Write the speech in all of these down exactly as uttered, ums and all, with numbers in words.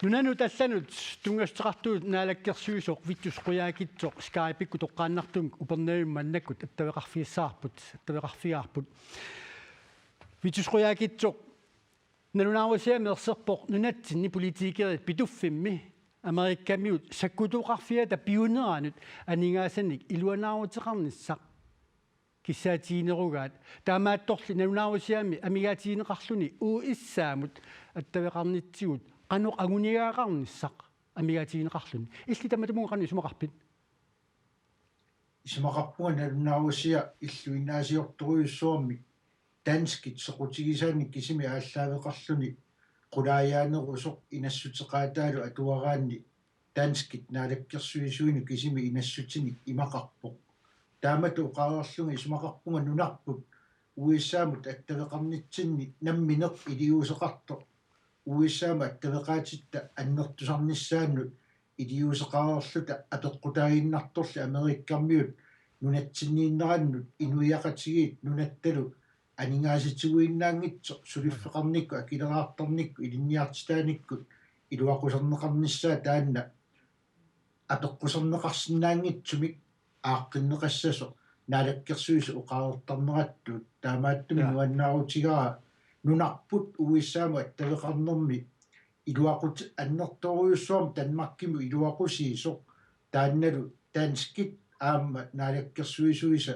Nunanut allanut tunngassuteqartunut naalakkersuisoq Vittus Qujaukitsoq Skype-ikkut toqqaannartumik Upernavimmi maannakkut attaveqarfigissavarput, attaveqarfigaarput. Vittus Qujaukitsoq, nalunaarusiami erserpoq nunatsinni politikerit Pituffimmi Amerikamiut sakkutuuqarfiata piuneranut aningaasanik iluanaaruteqarnissaq kissaatiginerugaat. Taamaattorli nalunaarusiami amigaatigineqarluni U S A-mut attaveqarnitsigut qanoq anguniagaqarnissaq amigaatigineqarluni. Illit tamatumunnga qanoq isumaqarpit? Isumaqarpunga nalunaarusiaq illuinnaasiortorujussuarmik danskit soqutigisaanik kisimi aallaaveqarluni qulaajaanerusoq inassuteqaataalu atuaraanni danskit naalakkersuisuinut kisimi inassutinik imaqarpoq. Taamatut oqareerlunga isumaqarpunga nunarput U S A-mut attaveqarnitsinni nammineq iliuuseqartoq U S A-mut attaveqaatitta annertusarnissaannut iliuuseqareerluta apeqqutaaginnartorli Amerikamiut nunatsinniinnerannut inuiaqatigiit nunattalu aningaasatiguinnaanngitsoq suliffeqarnikkut akileraartarnikkut ilinniartitaanikkut iluaquserneqarnissaa taanna apeqquserneqarsinnaanngitsumik aaqqinneqassasoq naalakkersuisut oqareertarnerattuut. Taamaattumik Ja. nuannaarutigaara nunarput U S A-mut attaveqarnermi iluaqut annertoorujussuarmik Danmarkimut iluaqusiisoq taannalu danskit aamma naalakkersuisuisa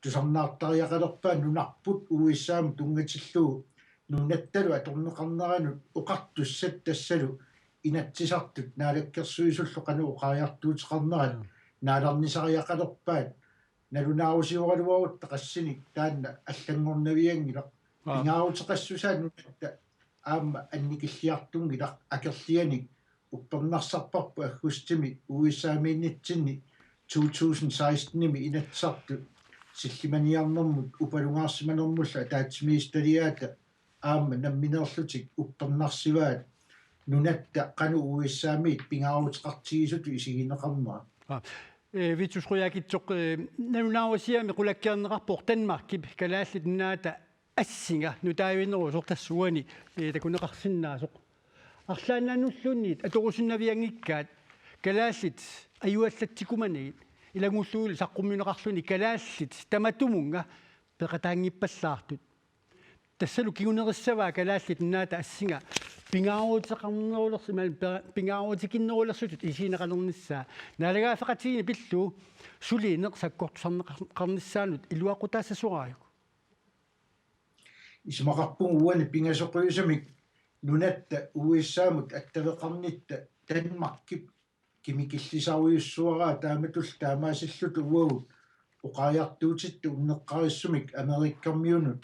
tusarnaartariaqalerpaat nunarput U S A-mut tunngatillugu nunattalu atorneqarneranut oqartussat tassalu Inatsisartut naalakkersuisullu qanoq oqariartuuteqarnerat Mm. naalernisariaqalerpaat. Nalunaarusioraluarutta qassinik taanna allanngornavianngilaq. Aa. Pingaaruteqassusaa nunatta aamma annikilliartunngilaq akerlianik uppernarsarparput aggustimi U S A-miinnitsinni to tusind seksten-imi Inatsisartut sillimaniarnermut upalungaarsimanermullu ataatsimiititaliaata aamma nammineerlutik uppernarsivaat nunatta qanoq U S A-miit pingaaruteqartigisutut isigineqarnera. Aa, ee, Vittus Qujaukitsoq, ee, nalunaarusiami qulakkeerneqarpoq Danmarkip Kalaallit Nunaata assinga nutaavinerusoq tassa uani, ee, takuneqarsinnaasoq. Arlaannanulluunniit atorusunnavianngikkaat kalaallit ajuallatsikumanagit ilanngullugu saqqummiunneqarluni kalaallit tamatumunnga peqataanngippallaartut. Tassalu kingunerissavaa Kalaallit Nunaata assinga pingaaruteqarnerulersi-, imaluunniit pe-, pingaarutikinnerulersutut isigineqalernissaa. Naalagaaffeqatigiinni pillugu sulineq sakkortusarneqar-, qarnissaanut iluaqutaassasoraajuk? Isumaqarpunga uani pingasoqiusumik nunatta U S A-mut attaveqarnitta Danmarkip kimikillisarujussuaraa taamatullu taamaasilluta uagut oqariartuutitta unneqqarissumik Amerikamiunut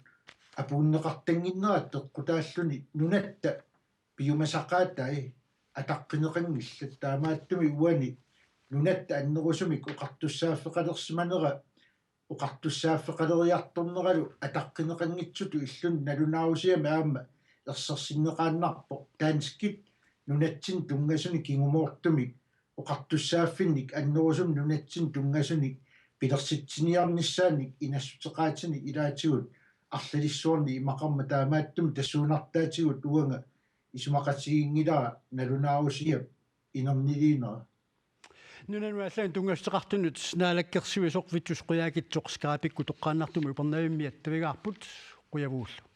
apuunneqartannginnerat peqqutaalluni nunatta piumasaqaatai ataqqineqanngillat. Taamaattumik uani nunatta annerusumik oqartussaaffeqalersimanera oqartussaaffeqaleriartorneralu ataqqineqanngitsutut illuni nalunaarusiami aamma ersersinneqaannarpoq danskit nunatsinni tunngasunik kingumoortumik oqartussaaffinnik annerusumik nunatsinni tunngasunik pilersitsiniarnissaannik inassuteqaatinik ilaatigut arlalissuarnik imaqarmat taamaattumik tassuunartaatigut uanga isumaqatiginngilara nalunaarusiap inerniliinera. Nunanut allanut tunngassuteqartunut naalakkersuisoq Vittus Qujaukitsoq Skype-ikkut toqqaannartumik Upernavimmi attavigaarput, qujavugullu.